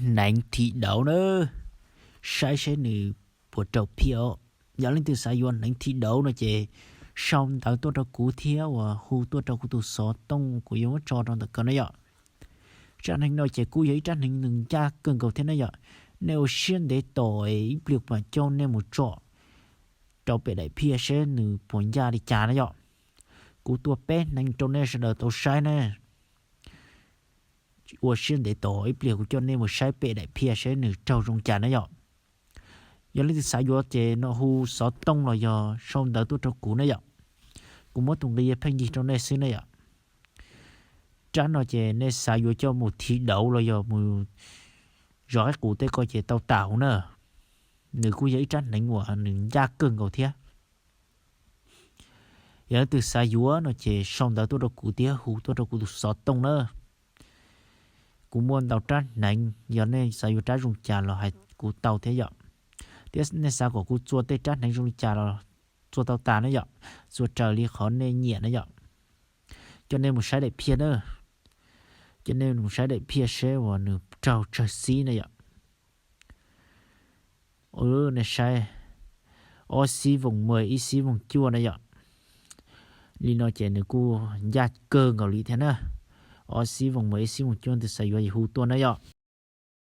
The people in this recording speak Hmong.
hneev thim dauv na, saib seb nws puas raug phiaj os. Yog leej twg xav yuav hneev thim dauv no ces sau ntawv tuaj rau kuv thiab uas hu tuaj rau kuv tus xov tooj kuv yuav muab tso rau ntawm ko na yom. Rab hneev no ces kuj yog ib rab hneev nws ncaj kawg nkaus thiab na yom. Nej ua siab ntev tos ib pliag kuv mam coj nej mus tsom rau pem daim phiaj seb nws puas ncaj li cas na yom. Kuv tua peb hneev rau nej sawv daws tau saib na. Ua siab ntev tos ib pliag kuv coj nej mus saib pem daim phiaj seb nws raug zoo cas na yom. Yog leej twg xav yuav ces no hu xov tooj los yog sau ntawv tuaj rau kuv na yom. Kuv muab tus nqi pheej yig rau nej xwb na yom. Rab no ces nej xav yuav coj mus thim dauv los yog mus zov qaib qus tej ko ces tau tas huv na. Nws kuj yog ib rab hneev uas nws ncaj kawg nkaus thiab. Yog leej twg xav yuav no ces sau ntawv tuaj rau kuv thiab hu tuaj rau kuv tus xov tooj na. Kuv muaj ntau rab hneev, yog nej xav yuav rab zoo cas los hais kuv tau thiab yom. Thiab nej xav kom kuv txua tej rab hneev zoo li cas los txua tau tas na yom, txua raws li qhov nej nyiam na yom. Coj nej mus saib daim phiaj na. Coj nej mus saib daim phiaj seb uas nws raug tsawg xib na yom. Nej saib, ob xib voos mas ib xib voos cuaj na yom. Li no ces nws kuj ncaj kawg nkaus li thiab na. Ob xib voos mas ib xib voos cuaj, twg xav yuav yim hu tuaj na yom.